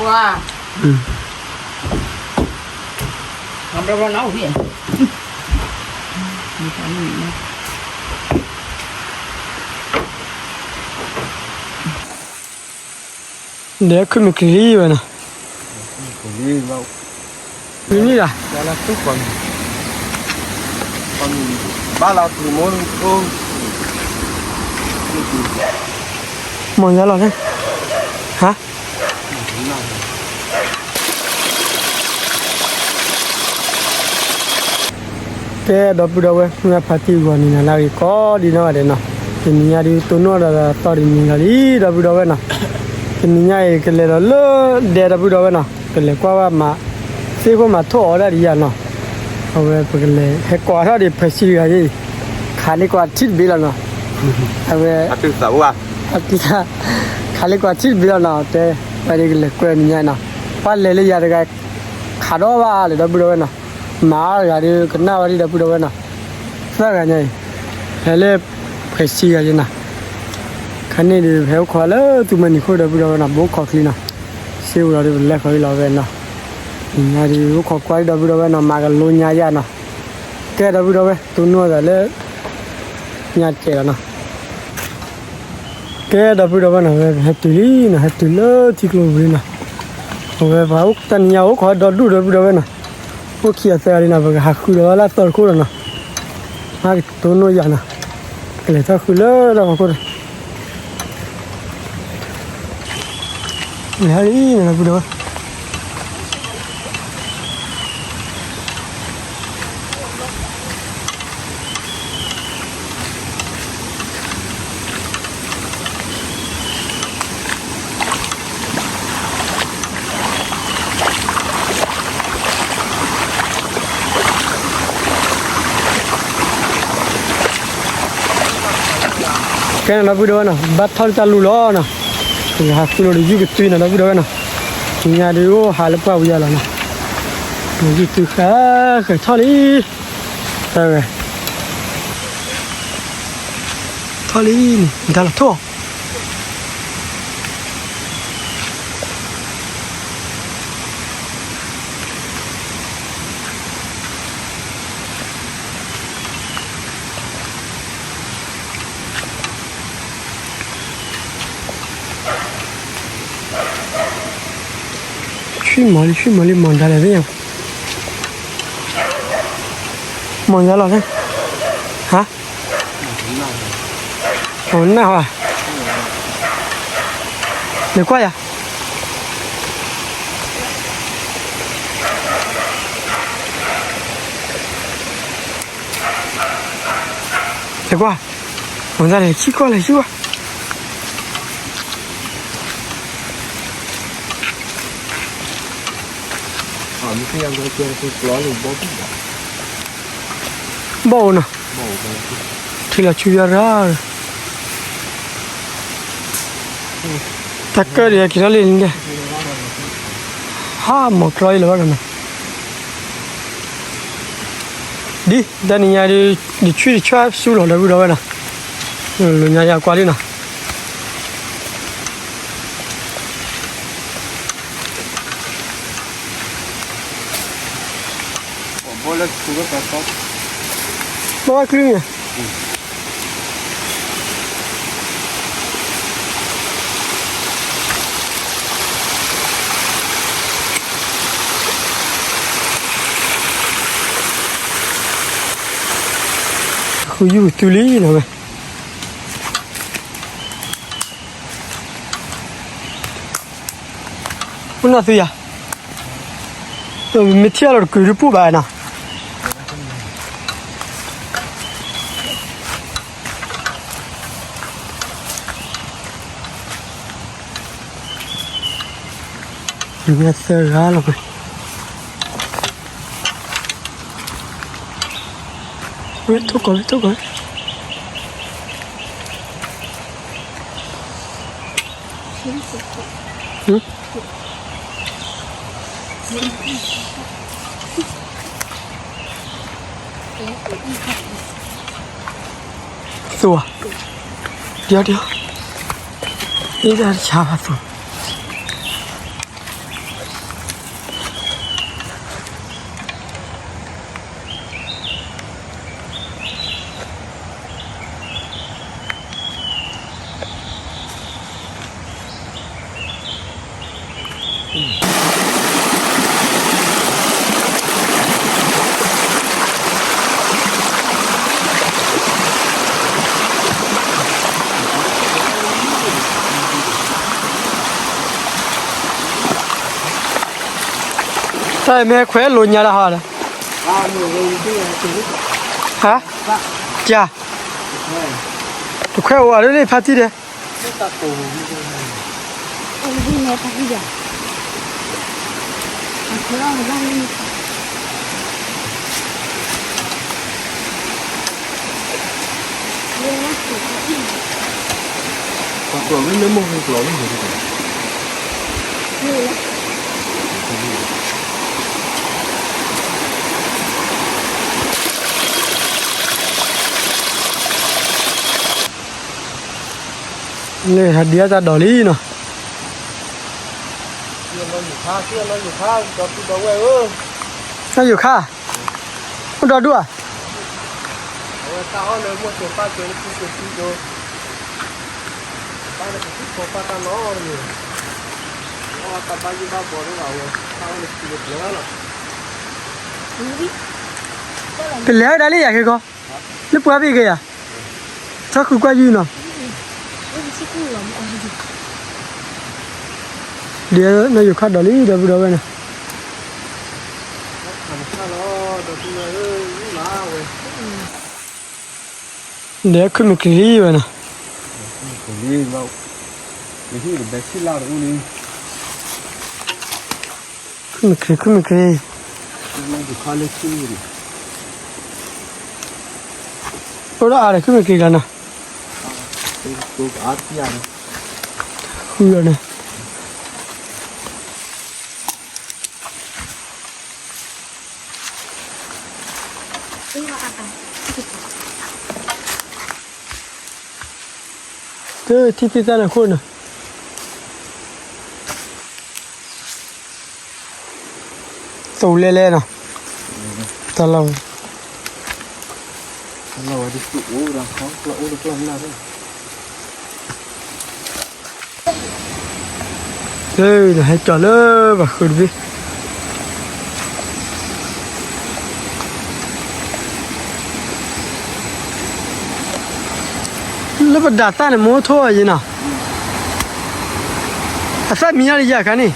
ဝါ, ဒီးခုမုၢ်ကလံၤဝဲနီၤ, မ့မ့ၢ်ဒၣ်, မ့ၢ်ယါလီၤန့ၣ်, ဟါ, ကဲ ဒီပုၢ်ဒီဝဲၢ် မုၢ်ဂၢ်ဖါတံၢ်ဂီၤနံၤနၤလၢအဂ့ၤ ကိးဒံနီၢ်ဂၤဒဲးနီၤ, တနံၤညါဒုး တိၢ်နီၣ်ဒီးသီတနံၤလီၤလံ ဒီပုၢ်ဒီဝဲၢ်နီၤ, တနံၤညါအံၤ ကလဲၤဒီးလၢဒဲ ဒီပုၢ်ဒီဝဲၢ်နီၤ, ကလဲၤကွၢ်ဘၣ်မး သ့ၣ်ခိၣ်မးထိၣ်အီၤဒၣ်ဒံးယါနီၤ, အဝဲပကလဲၤဟဲကွၢ်ထီၣ်ဒံး ဖဲစံတဂၤအံၤ, ခးလ့ကွၢ်ထံတဘ့ၣ်လီၤနီၤ, အဝဲ ခးလ့ကွၢ်ထံတဘ့ၣ်လီၤနီၤ, တဲ ဝဲဒၣ်ကလဲၤကွၢ်နံၤညါနီၤ, ပှၤလဲၤလၢယၤတဂၤ ခးဒီးဘၣ်လၢ ဒီပုၢ်ဒီဝဲၢ်နီၤ, မၤအီၤတဂၤဒီး ကနၣ်ဝဲဒၣ် ဒီပုၢ်ဒီဝဲၢ်နီၤ, သၢဂၤညါအံၤ, ဟဲလၢဖဲစံဂၤယဲနီၤ, ခါန့ၣ်ဒုး ဟဲအိၣ်ခိးလၢသူမၤနံၤခိၣ် ဒီပုၢ်ဒီဝဲၢ်နီၤ, ဘိခိးချံနီၤ, စ့ဝဲလီၤဒုး ပလဲၤဃီၤအံၤလီၤဝဲနီၤ, နံၤညါဒုး အိၣ်ခိးကွၢ်ဒံး ဒီပုၢ်ဒီဝဲၢ်နီၤ, မၤကလိညါယါနီၤ, ကဲ ဒီပုၢ်ဒီဝဲၢ် တိၢ်နီၣ်သးလၢ ညါတကဲလီၤနီၤ ကဲ ဒီပုၢ်ဒီဝဲၢ်နီၤ, ဝဲပဟဲတုၤလံနီၤ, ဟဲတုၤလၢထံကျိပူၤလံနီၤ, အဝဲပှၤအိၣ်တနံၤညါ အိၣ်ခိးဒီဒူၣ် ဒီပုၢ်ဒီဝဲၢ်နီၤ, အိၣ်ခံဂၤသၢဂၤလံနီၤ, ပကဟးဃုလီၤဝဲလၢအသီတခိၣ်လီၤနီၤ, မ့ၢ်ကတိၢ်နီၣ်ယၤနီၤ, ကလဲၤထီၣ်ဃုလၢတၢ်ဖီခိၣ်နီၤ, လဲၤလံနီၤ ဒီပုၢ်ဒီဝဲၢ် ကဲနီၤ ဒီပုၢ်ဒီဝဲၢ်နီၤ, ဘၣ်ထီၣ်လၢတၢ်လူၢ်လီၤနီၤ, ပကဟးဃုလိာ်ဒီးယုၢ်ကသွံနီၤ ဒီပုၢ်ဒီဝဲၢ်နီၤ, နံၤညါဒုးအိၣ်ဟးလၢပှၢ်ဝံၤယါလီၤနီၤ, ယုၢ်သွံဃၣ်ဃၣ်ထီၣ်လံ, တၢ်ဝဲ, ထီၣ်လံန့ၣ် နတၢ်လီၤထိၣ် ဆံၣ်မီၤလံ ဆံၣ်မီၤလံ မီၤဒါလဲၣ်သ့ၣ်ညါ, မီၤညါလီၤလဲၣ်, ဟါ, မီၤနၢ်ဟါ, လဲၤကွၢ်ယၤ, လဲၤကွၢ်, မီၤညါလဲၣ် ဆံၣ်ကွၢ်လဲၣ် ဆံၣ်ကွၢ် ဘီၣ်အိၣ်နီၤ, ထံလီၤဆူယီၤရၣ်, တၢ်ကၢၣ်ဒံးက့ၤထီၣ်လံန့ၣ်, ဟါ မီၤကျီအံၤလၢၤဘၣ်ကနီၤ, ဒ်တနံၤညါဒုး ယဆွံၣ်တဆွၣ်ဆူလီၤ ဒီပုၢ်ဒီဝဲၢ်နီၤ, လိာ်ညါယၤကွၢ်လံနီၤ. ဘၣ်ဝဲကျုံးန့ၣ်, ဃုယုၢ်ကတုၤလံနီၤဝဲ, အိၣ်နီၢ်သုယၤ, မ့ၢ်ထံၣ်အလီၤတကုၤဒုးပူၣ်ဘၣ်နီၤ. သၢဂၤလီၤ, ဝဲထိၣ်ကီး ဝဲထိၣ်ကီး. သူ, ဒီးဒီး, အ့ၣ်ဒၣ်တဆါဘၣ်သူ. တၢ်မ့ၢ်ခွဲးလိာ်ညါတၢ်ဟီဒီး, ဟါ, ကၢ်, တခွဲးအိၣ်အီၤလၢဖါတံၢ်ဒီး လၢဟးဒံးအတၢ်ဒိးလံနီၤ, နီၢ်ယိၤခါ, အိၣ်ဒီဒူၣ်ဧါ, ကလဲၤဝဲဒၣ်လၢယၤခဲကီး, လၢပှၤဘ့ၣ်က့ၤယၤ, ထီၣ်ဃုကွၢ်ယုၢ်နီၤ, ဒ်နီၢ်ယိၤခါဒိးလံ ဒီပုၢ်ဒီဝဲၢ်နီၤ, ဒ်ခုမ့ၢ်ကလံဝဲနီၤ, ခုမ့ၢ်ကလံ ခုမ့ၢ်ကလံ, အိၣ်ဒီးအါဒီးခုမ့ၢ်ကလံလီၤနီၤ, ဃုလီၤန့ၣ် ကထံၣ်သ့ၣ်သၣ်န့ၣ်ခိၣ်နီၤ, သိးလဲလဲနီၤ, တၢ်လီၢ်ဝဲ, တၢ်လီၢ်ဝဲဒ်သိးအိၣ်ဒီး အိၣ်တကျီၢ်မနၢ်, လၢဟဲကၠီၤလၢပှၤဃုာ်တဘ့ၣ် လၢပဒၣ်သၣ်န့ၣ် မိၢ်ထိၣ်အယံၤနီၤ, အသၣ်မံၤညါလၢယၤခါန့ၣ်,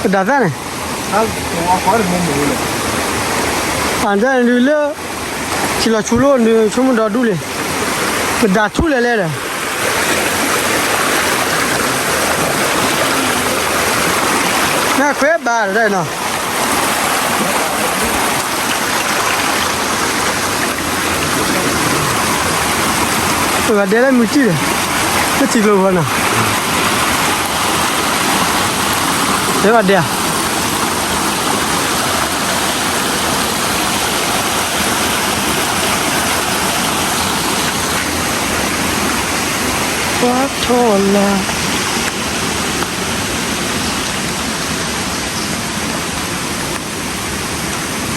ပဒၣ်သၣ်န့ၣ်, အဒၣ်နုၤလၢ ထံလီၤဆူလိၣ်နုၤဆိကမိၣ်ဒီဒူၣ်လံ, ပဒၣ်ထူၣ်လဲၤလဲၤဒီး နခွဲးဘၣ်တၢ်နီၤ, ပှၤဒဲလၢမုၢ်တံၢ်ဒီး လၢထံကျိဖီနီၤ, တဲဘၣ်ဒဲဧါ ပှၤထီၣ်လၢ ထီၣ်လၢပှၤဃုာ်လံ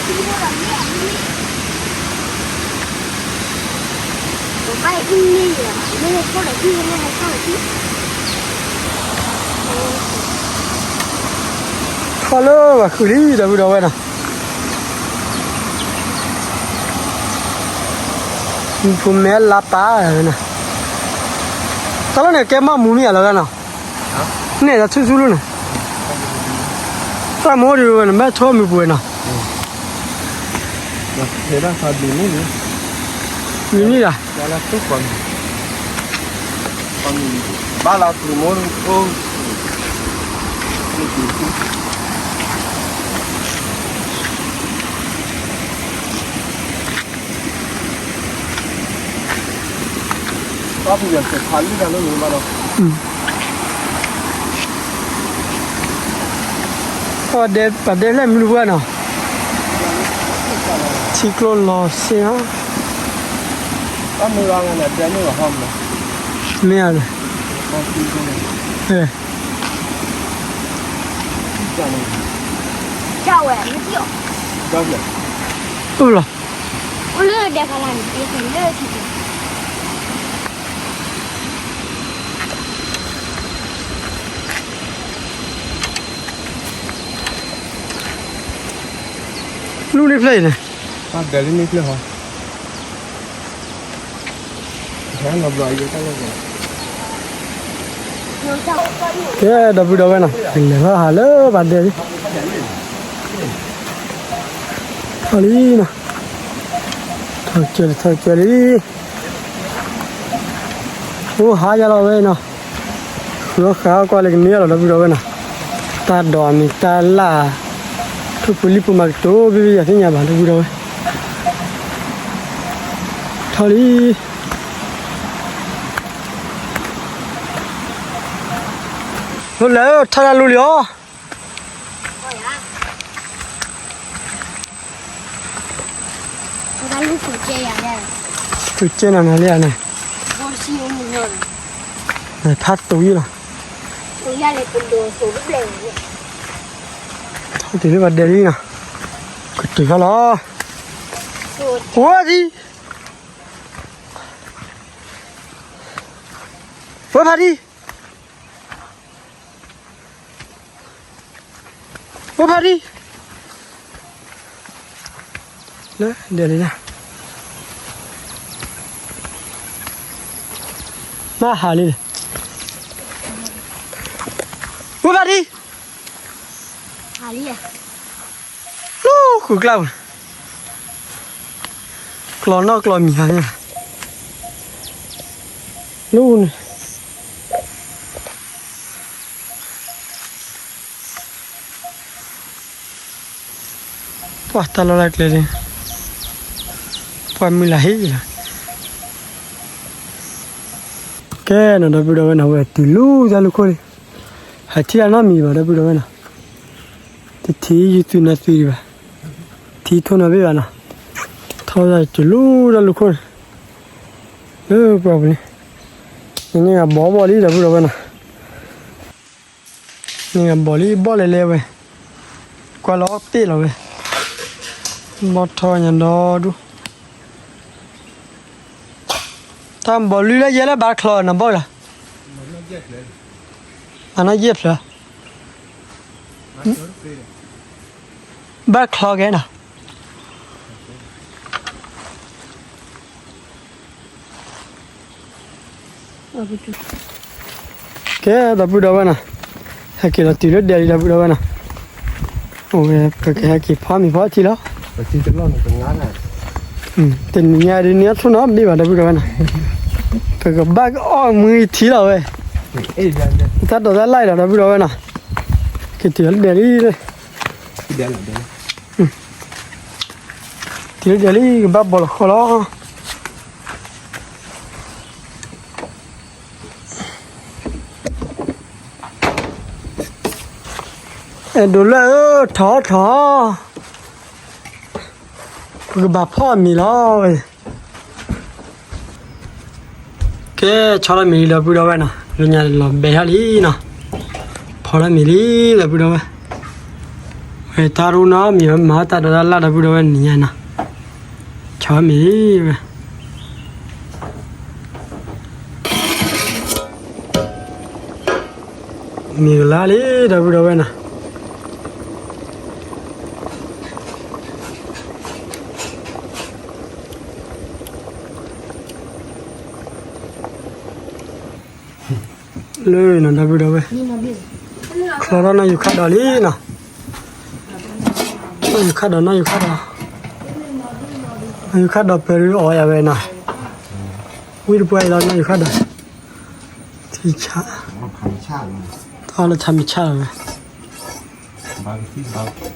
ဒီပုၢ်ဒီဝဲၢ်နီၤ, မုၢ်ဖိမဲလါပၢ်ဝဲနီၤ, တၢ်လီၢ်န့ၣ်ကဲမီၢ်မူမ့ၢ်ဧါလီၤဂၤနီၤ, န့ၣ်ဒီးထူၣ်ထူၣ်လီၤန့ၣ်, တၢ်မူဒုးဝဲန့ၣ် မ့ၢ်ထိၣ်မုၢ်ပှဲၤနီၤ, မုၢ်နံၤဒီး ဘၣ်လၢကျိၤမိၢ် ပှၤဒဲ ပှၤဒဲလဲၣ်မနုၤပှၢ်နီၤ, ထံကျိလီၤစ့ၢ်နီၤ, မ့ၢ်ဧါ, အိၣ်လီၤ, အိၣ်လၢဒဲဖးလၢ်န့ၣ် လၢထံကျိ လၢထံကျိ လၢထံကျိ လူန့ၣ်ဖျၢၣ်အံၤန့ၣ်, ကဲ ဒီပုၢ်ဒီဝဲၢ်နီၤ, လဲၤဟးလၢပှၤဒဲးလံ, ထီၣ်လံနီၤ, ထီၣ်ကၢလံ ထီၣ်ကၢလံ, အိၣ်ဟါယါလီၤဝဲနီၤ, ဃုအီၣ်ဃုအီၣ်ကွၢ်လၢကန့ၢ်အီၤလီၤ ဒီပုၢ်ဒီဝဲၢ်နီၤ, တၢ်ဒိးမံၤတၢ်လၢ်, ထူၣ်ပူၤလံၣ်ပူၤမၤကတိၤဘ့ၣ်ဘ့ၣ်ယၤသ့ၣ်ညါဘၣ် ဒီပုၢ်ဒီဝဲၢ်, ထီၣ်လံ လၢထီၣ်တၢ်လူလံအီၤ, ကကဲနၤနၤလံဧါန့ၣ်, ဖးတူၤယံလီၤ, ထီၣ်တုၤလၢပှၤဒဲးလံနီၤ, ကတုၤဃီလီၤ, ဝဲဒံ, ဝဲဖးဒံ ဝဲဖးဒံ, လၢဒဲးလံ, မ့ၢ်ဟးလံ, ဝဲဖးဒံ, လၢဃုာ်ကျါပူၤ, ကျီနီၣ်ကျီမံၤဟါန့ၣ်, လၢန့ၣ် ပှၤတၢ်လီၢ်လၢကျဲန့ၣ်, ပှၤမုၢ်လၢ်ဟ့ၣ်လီၤ, ကဲနီၤ ဒီပုၢ်ဒီဝဲၢ်နီၤ, ဝဲတုၤလၢတၢ်လူၢ်ခိၣ်န့ၣ်, ဟဲထံၣ်တၢ်နီတမံၤဘၣ် ဒီပုၢ်ဒီဝဲၢ်နီၤ, တထံၣ်ယုၢ်သွံၣ်နါသွံၣ်ဒံးဘၣ်, ထံထိၣ်နီတဘ့ၣ်ဘၣ်နီၤ, ထီၣ်ဝဲဒၣ်တုၤလၢတၢ်လူၢ်ခိၣ်န့ၣ်, လၢပှၢ်ပူၤန့ၣ်, န့ၣ်ဂၤဘီဘီလံ ဒီပုၢ်ဒီဝဲၢ်နီၤ န့ၣ်ဂၤဘီလံ ဘီလဲၤလဲၤဝဲ, ကွၢ်လီၤတ့ၢ်လီၤဝဲ, ဘီထီၣ်ညါဒီဒူၣ်, တၢ်ဘီလွံၢ်လၢယဲလၢဘၣ်ချီနီၤဘီလီၤ, အနီၢ်ယဲၢ်ဖျၢၣ်, ဘၣ်ချီကဲနီၤ ကဲ ဒီပုၢ်ဒီဝဲၢ်နီၤ, ဟဲက့ၤလီၤတုၤလၢဒဲးလံ ဒီပုၢ်ဒီဝဲၢ်နီၤ, အဝဲပကဟဲက့ၤဖီမ့ၤဖီထံလီၤ, တနံၤညါဒ်န့ၣ်အဆိနီတဘ့ၣ်ဘၣ် ဒီပုၢ်ဒီဝဲၢ်နီၤ, ပကဘၣ်ကအီၣ်မ့ၤထံလီၤဝဲ, တၢ်ဒိးတၢ်လၢ်အံၤလီၤ ဒီပုၢ်ဒီဝဲၢ်နီၤ, က့ၤတုၤလၢဒဲးလံ တုၤလၢဒဲးလံ ကဘၣ်ဘီလီၤဃီလီၤ. အဲၣ်ဒိးလၢၢ်ဧၢ ထီၣ်ထီၣ်, ပကဘၣ်ဖီအီၣ်မ့ၤလီၤ. ကဲ ဆီထီၣ်မ့ၤလံ ဒီပုၢ်ဒီဝဲၢ်နီၤ, လၢညါလီၤဘဲထီၣ်လံနီၤ, ဖီထီၣ်မ့ၤလံ ဒီပုၢ်ဒီဝဲၢ်, ဝဲတၢ်ရူၢ်နီတမံၤ မၤတၢ်ဒိးတၢ်လၢ် ဒီပုၢ်ဒီဝဲၢ် နံၤညါနီၤ, ဆီထီၣ်မ့ၤလံဝဲ မ့ၢ်ကလါလံ ဒီပုၢ်ဒီဝဲၢ်နီၤ, လၢနီၤ ဒီပုၢ်ဒီဝဲၢ်, ချီထီၣ်နီၢ်ယူၤခၣ်ဒီးလံနီၤ, နီၢ်ယူၤခၣ်ဒီး နီၢ်ယူၤခၣ်ဒီး, နီၢ်ယူၤခၣ်ဒီးပၢၤဒုးအီၣ်ယၤဝဲနီၤ, ဝံၣ်တပှၢ်အံၤလီၤ နီၢ်ယူၤခၣ်ဒီး, ထံဆါ, ထီၣ်လၢဆါမ့ၢ်ဆါလီၤဝဲ ဒီပုၢ်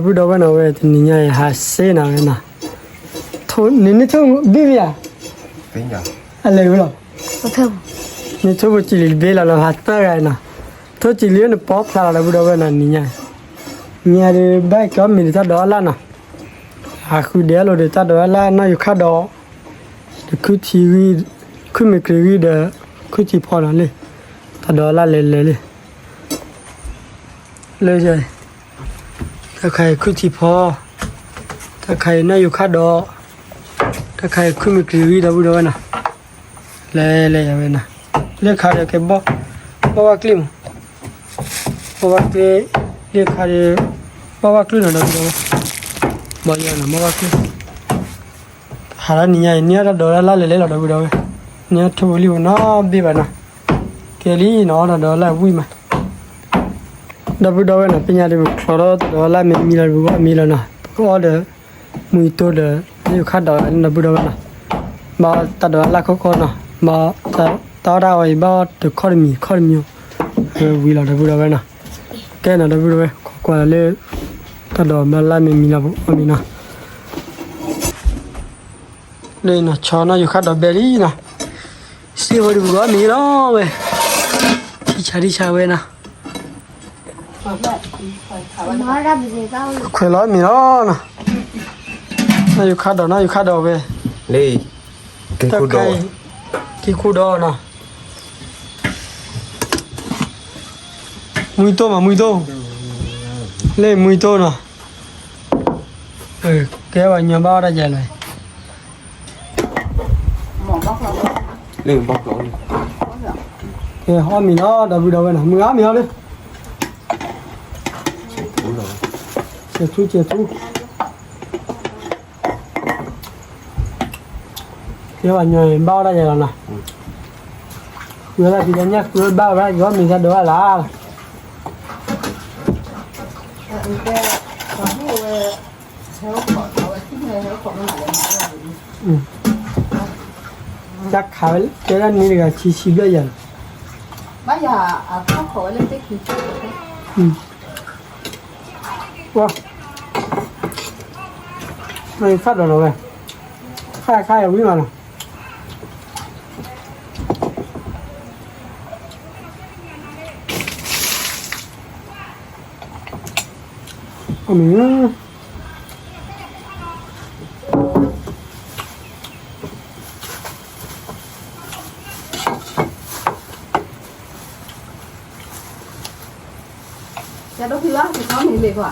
ဒီဝဲၢ်နီၤ ဝဲတနံၤညါအံၤ ဟးစ့နၤဝဲနီၤ, နန့ၢ်ထိၣ်ဘံၣ်ဘံၣ်ဧါ, အလဲၤဝဲလီၤ, န့ၢ်ထိၣ်ဖိစံးလံၤတဘ့ၣ်လီၤနီၤ ဟးသၢဂၤနီၤ, ထိၣ်စံးလံၤနပီဖျါလီၤ ဒီပုၢ်ဒီဝဲၢ်နီၤ နံၤညါ, နံၤညါဒီး ဘၣ်ကီမ့ၤဒီးတၢ်ဒိးအလၢ်နီၤ, ဟးဃုဒဲးအလိၤဒီး တၢ်ဒိးအလၢ် နီၢ်ယူၤခၣ်ဒီး, ဒီးခုထံဂံၢ်, ခုမ့ၢ်ကြ့ၤဂံၢ်ဒီး, ခုထံဖီနီၤလံ, တၢ်ဒိးအလၢ်လဲၤလဲၤလံ လၢ တၢ်ခါအံၤခုၣ်ထံဖီ, တၢ်ခါအံၤနီၢ်ယူၤခၣ်ဒီး, တၢ်ခါအံၤခုၣ်မ့ၢ်ကြ့ၤဝံၤ ဒီပုၢ်ဒီဝဲၢ်နီၤ, လဲၤလဲၤယၤဝဲနီၤ, လၢခါဒီးကဲဘီ, ဘီဝဲကျ့မး, ဘီဝဲကျ့, လၢခါဒီး, ဘီဝဲကျ့နီၤ ဒီပုၢ်ဒီဝဲၢ် ဘီယီၤနီၤ မ့ၢ်ဘၣ်ခုၣ် ဟးလၢနံၤညါအံၤ န့ၢ်အီၣ်တၢ်ဒိးလၢ်လၢ်လဲၣ်လီၤ ဒီပုၢ်ဒီဝဲၢ်, န့ၢ်အီၣ်ထိၣ်ဖိလံၣ်ဖိနီတဘ့ၣ်ဘၣ်နီၤ, ကဲလံနီၤ တၢ်ဒိးလၢ်ဝံၣ်မး, ဒီပုၢ်ဒီဝဲၢ်နီၤ ပညါဒီးပချီထီၣ်တၢ်ဒိးလၢ်မ့ၢ်မံလီၤ ပကအီၣ်မံလီၤနီၤ ပကအီၣ်ဒီး မူတံတိဒီး ယိၤခါဒီး ဒီပုၢ်ဒီဝဲၢ်နီၤ, ဘၣ်တၢ်ဒိးလၢ်လၢ်ခီၣ်ခီနီၤ, ဘၣ်တၢ်အီၣ်တၢ်အီအံၤ ဘၣ်အီၣ်တခီၣ်တမံၤခီၣ်တမံၤ, ဝံၤလီၤ ဒီပုၢ်ဒီဝဲၢ်နီၤ, ကဲနီၤ ဒီပုၢ်ဒီဝဲၢ် ခိးကွၢ်လၢ တၢ်ဒိးမ့ၢ်လၢ်မ့ၢ်မံလီၤ ပအီၣ်မံနီၤ, လၢနီၤ ဆီနီၤ ယိၤခါဒီးဘဲလံနီၤ, စ့ဝဲဒီးပကအီၣ်မံလီၤဝဲ, ထံဆါထံဆါဝဲနီၤ ခွဲးလီၤမ့ၤလီၤနီၤ, နီၢ်ယိၤခါဒီး နီၢ်ယိၤခါဒီးဝဲ, လၢ က့ၤခိၣ်ဒီးနီၤ, မူတိၢ်မး မူတိၢ်, လၢမူတိၢ်နီၤ, ကဲဝဲညီဘၣ်အီၣ်တၢ်ယဲလဲၣ် လၢဘီကျိာ်လၢ ကဲ အီၣ်မ့ၤလီၤ ဒီပုၢ်ဒီဝဲၢ်နီၤ မုၢ်ဂၤမ့ၤအီၣ်လၢ စဲးထူ စဲးထူ, ကဲဝဲညီ ဘၣ်အီၣ်တၢ်ယဲလီၤနီၤ, ဃုဝဲဒၣ်ဖံးလၢညၣ် ဃုဝဲဘၣ်ဝဲဒၣ် ယီၢ်မ့ၤတၢ်ဒိးဘၣ်လၢ် တၢ်ခးဝဲလၢ တဲဒၣ်န့ၣ်တဂၤ ဆံဆံဘျဲၣ်ယၤလီၤ, ဘၣ်ယၤ အခီၣ်ခိးဝဲလၢသ့ၣ်ခံဆံ, ဝါ, မ့ၢ်ခါဒီးလီၤဝဲ, ခါခါအံၤဝံၤမးလီၤ. အမ့ၢ် ယဒိဖံလၢ ယခီမ့ၤလံကွၢ်.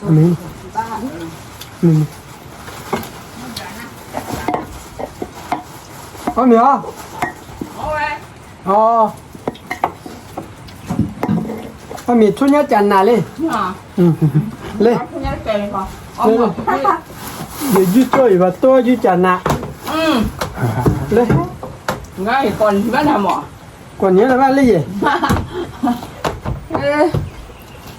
အမ့ၢ် အမ့ၢ် အီၣ်မ့ၤဧါ, အီၣ်မ့ၤ ဆိညါကနးလံ, လံ, ယယုၢ်ကၠီၣ်အံၤ ပှၤတိၢ်ယုၢ်ကနး, လံ, ကွၢ်န့ၣ်လၢဘၣ်လံယဲၢ်, ဖီမ့ၤ, ဖီမ့ၤ,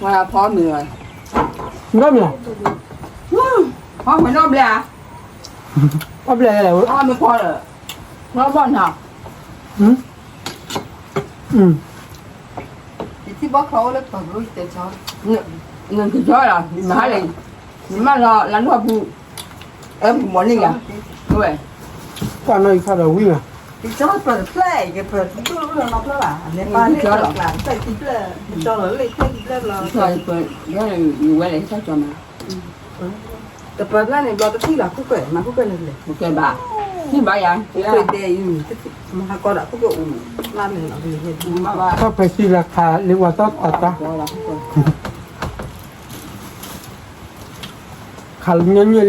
ဖီမ့ၤနီတဘျီဧါ, အီၣ်ဘျဲၣ်လဲၣ်, ဖီမ့ၤဖီလၢ ဖီဘီၣ်နီၤ, ယထံၣ်ဘီၣ်ချီအိၣ်လၢပှၤဘျီ ယတဲဆီ, နကဆီလီၤ နမၤဟါလၢ နမၤလီၤလၢနီၢ်ပူၤ, အဲၣ်ပူၤမီၤန့ၣ်ယၤ, ဝဲ, ကွၢ်နီၢ်ယခါဒီးဝံၤမး, ယဆီပၢၢ်တဖျၢၣ် ယပၢၢ်တဒိၣ်လၢနီတဖျၢၣ်ဘၣ်, အလဲၤပာ်လၢကျါတဖျၢၣ်ခံဖျၢၣ်, ယဆီလီၤလၢခံဖျၢၣ်ဘျီ, ယဝဲလဲၤဆီကၠီမး တပၢၢ်ဖျၢၣ်န့ၣ် ဘျီတထံၣ်လီၤ ခိၣ်ကွဲး မၤခိၣ်ကွဲးန့ၣ်လဲၣ်, မၤခိၣ်ကွဲးဘၣ်, ထံၣ်ဘၣ်ယၤ, မၤဟးကီးဒီးခိၣ်ကွဲးအိ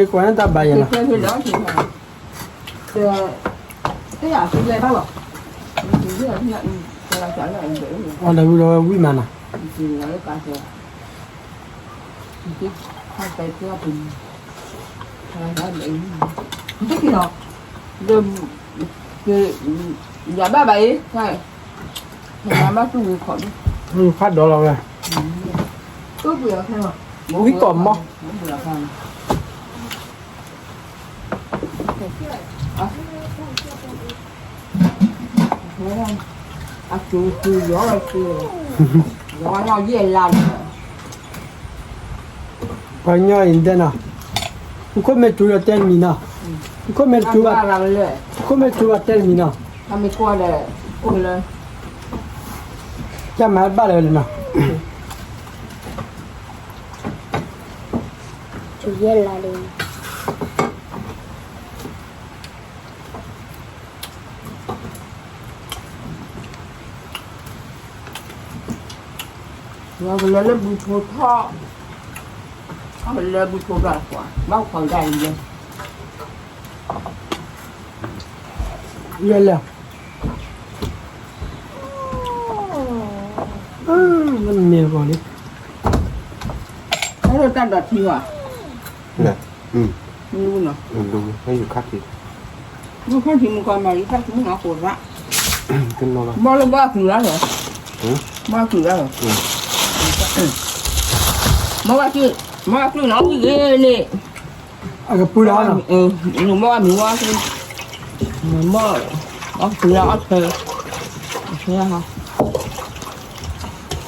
ၣ်န့ၣ်, နၢ်လဲၣ်လီၤ, ခီၣ်ဖျဲးစံလၢခးလံဝဲသီသီတၢ်, ခးလံညီနုၢ်လံကွဲးန့ၣ်တၢ်ဘၣ်ယဲလီၤ, အီၣ်ဒီးဝံၤဒီးဝံၤမးနီၤ ယဘၣ်ဘၣ်အံၤ, ယဘၣ်တူၢ်ဝံၤခီၣ်ဒိၣ်, ဖးဒီးလီၤဝဲ, ဝံၤကီၢ်မီၢ်, အကၠိၤကၠိၤယီၤကၠိၤ, ယီၤနီၢ်ယဲၢ်လါန့ၣ်, ပှၤညီအံၤဒဲနီၤ, ခိၣ်မဲာ်တူၤဒီးတဲတမံၤနီၤ, ခိၣ်မဲာ်တူၤဘၣ်, ခိၣ်မဲာ်တူၤဘၣ်တဲတမံၤနီၤ, တၢ်မ့ၢ်ကွၢ်ဒီး, အိၣ်လၢ, ကၢ်မၤဘၣ်လၢၤနီၤ, ကၠိၤယဲၢ်လါဒီး အ ကလဲၤလၢဘုဖိထီၣ်, ကလဲၤဘုဖိဘၣ်ကွၢ်, ဘၣ်ခွါဒၣ်အံၤလဲၣ်, လဲၤလဲၤ, မ့ၢ်ဂီၤလံ, တၢ်ဒိးထံဝဲ, မ့ၢ်, မ့ၢ်ခါထံ, မ့ၢ်ခါထံမုၢ်ကီၢ်မၤလံ ခါထံမုၢ်နီၤကိးရၣ်, ဘီလၢဘီအကျုၤလၢလီၤ, ဘီအကျုၤလၢလီၤ, မ့ၢ်ဘီအကျုၤ, မ့ၢ်ဘီအကျုၤနီၤ ဝံၤဂ့ၤန့ၣ်, အကပူၤလီၤ, မ့ၢ်ဘီအမံၤဝါကျုၤ, မ့ၢ်ဘီ, အီၣ်ကျုၤလၢအီၣ်ထွဲ, ဖဲလီၤဘျဲလီၤ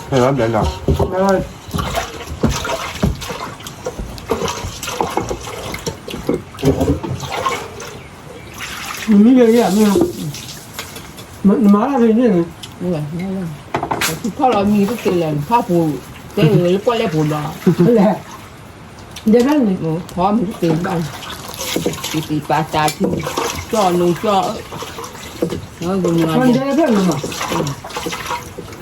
မ့ၢ်ဂ့ၤဂ့ၤဧါ, မ့ၢ်, နမၤတၢ်ဖဲန့ၣ်န့ၣ်, ထီၣ်လီၤမံၤတသ့လဲၣ် နဖးပူၤ, တဲလၢကွၢ်လဲၣ်ပူၤဒီး, လဲၣ်, ဒဲဖဲန့ၣ်, ထီၣ်မံၤတသ့ဘၣ်, တသ့ပာ်တၢ်ထံ, ကၠီၣ်လိကၠီၣ်, ဒဲဖဲန့ၣ်မး,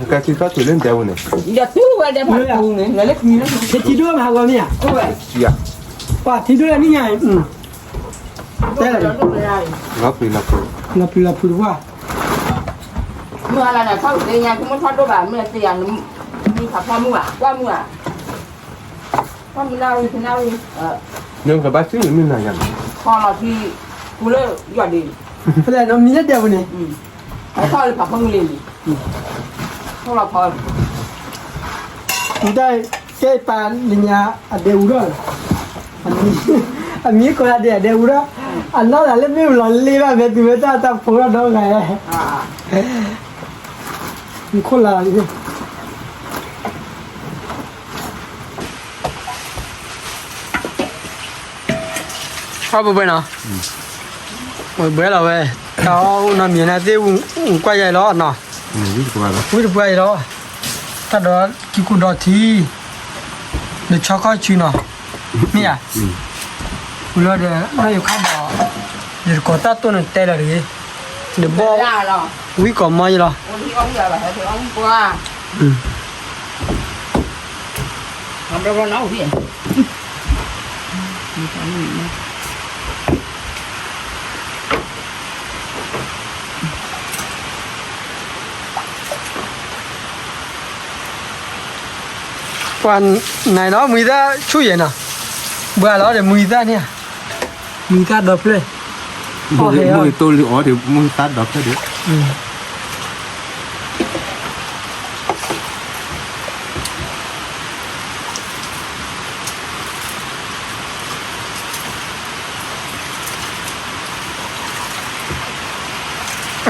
ကဲထံထီၣ်ထူလၢဒဲဝဲန့ၣ်, ဒဲတူၢ်ဝဲဒဲဖးပူၤန့ၣ် လၢလၢခံလၢ, ထံဒိၣ်မးဟးဂီၤမ့ၢ်ဧါ, ပှၤထံဒိၣ်လၢနံၣ်ညါအံၤ, တဲလီၤ, လီၤပျံၤလီၤဖုးတပှၢ်, မုၢ်အလၤနၤထီၣ်ကသ့ညါ ကမ့ၢ်ထီၣ်ဒိၣ်ဘၣ် မ့ၢ်သ့ယၤ, မံၤဖးဖီမုၢ်ဘၣ် ကွၢ်မုၢ်ဘၣ်, ကွၢ်မုၢ်နၣ်ရံၣ် နၣ်ရံၣ်, နကဘၣ်စံၣ်မ့ၢ်နၤယၤန့ၣ်, ခီလီၤထံ, ကူလၢယွၤဒ့, ဖဲလဲၣ်နီၤမံၤလၢဒဲပူၤန့ၣ်, ထီၣ်လၢဖးဖီမုၢ်လံန့ၣ်, ထီၣ်လီၤဖီ မ့ၢ်တၢ်ကဲပာ်လၢညါအဒဲအူထီၣ်လီၤ, အမံၤကိးလၢဒဲအဒဲအူထီၣ်, အနီၢ်သးလၢမ့ၢ်လီၤလ့ဘၣ် မဲာ်သူၣ်မဲာ်သၣ်တၢ်ဖိထီၣ်ဒီဂၤ, မူခိၣ်လၢ်လံ, အီၣ်ဘှဲဘှဲနီၤ, ဘှဲဘှဲလီၤဝဲ, တၢ်အီၣ်အိၣ်နီတမံၤန့ၣ်သ့ၣ်, ကွၢ်ယၤအံၤလီၤနီၤ, ဝံၣ်တပှၢ်အံၤလီၤ, တၢ်ဒီးကံကူဒီးထံ, ဒီးဆီခီၣ်ဆူနီၤ, မ့ၢ်ဧါ, ဝံၤလီၤဒီး နီၢ်ယိၤခါဒီး, ယတကိးတၢ်တိၢ်န့ၣ်တဲလၢာ်တဂ့ၤ, ဒီးဘီ, ဝံၣ်ကိးမီယလီၤ ပှၤနၤနီၤ မုၢ်သၣ်ဆူၣ်ယဲၢ်နီၤ, ဘှါလီၤဒီးမုၢ်သၣ်န့ၣ်, မုၢ်သၣ်ဒီဖျၢၣ်, မုၢ်တိၢ်လံအီၤဒီးမုၢ်သၣ်ဒီဖျၢၣ်ဒီး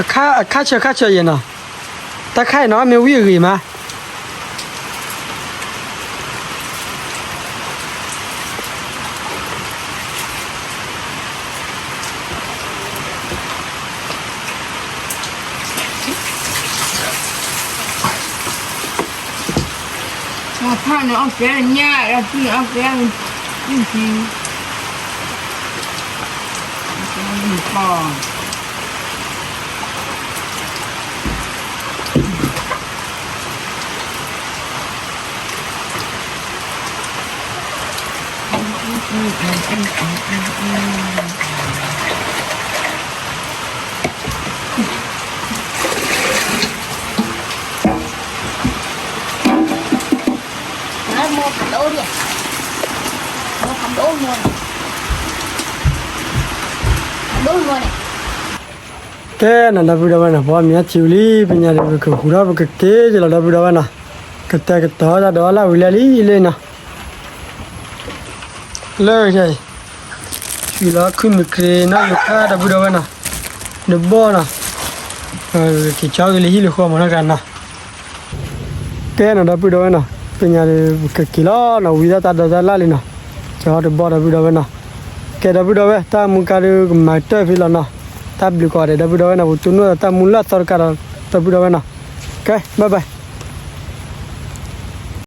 အခါဆၢခါဆၢယဲၢ်နီၤ, တၢ်ခါအံၤနီၤ မ့ၢ်ဝံၣ်အဂ့ၤမး ဖၣ်န့ၣ်အီၣ်ကဲညၣ် အီၣ်ကဲ, အီၣ်ကဲ, အီၣ်ကဲ, ကဲနီၤ ဒီပုၢ်ဒီဝဲၢ်နီၤ ပမ့ၢ်အထံၣ်ဝံၤလံ ပညါဒီး ပကဃုာ်ထီၣ် ပကက့ၤက့ၤလီၤ ဒီပုၢ်ဒီဝဲၢ်နီၤ ကတဲာ်ကတီၤတၢ်ဒီးလၢဝံၤလၢလံလံနီၤ လၢ ဆံးလီၤခုၣ်မုၢ်ကရ့ၤနီၢ်ယိၤခါ ဒီပုၢ်ဒီဝဲၢ်နီၤ နဘီၣ်နီၤ က့ၤကၠီဂ့ၤလၢဟံၣ်လၢဃီမၤနီၢ်ကနီၤ ကဲနီၤ ဒီပုၢ်ဒီဝဲၢ်နီၤ ပညါဒီး ပကက့ၤလီၤနီၤ ဝံသးစူၤဒီးတၢ်လၢ်လံနီၤ ကၠီတဘီၣ် ဒီပုၢ်ဒီဝဲၢ်နီၤ ကဲ ဒီပုၢ်ဒီဝဲၢ် တၢ်မူကါဒုးကမၤတၢၢ်ဖဲလီၤနီၤ တၢ်ဘျုးကိးဂၤဒဲး ဒီပုၢ်ဒီဝဲၢ်နီၤ ပတူၢ်လိာ်ဒီးတၢ်မူလၢအသီတကးဒီး ဒီပုၢ်ဒီဝဲၢ်နီၤ ကဲ bye bye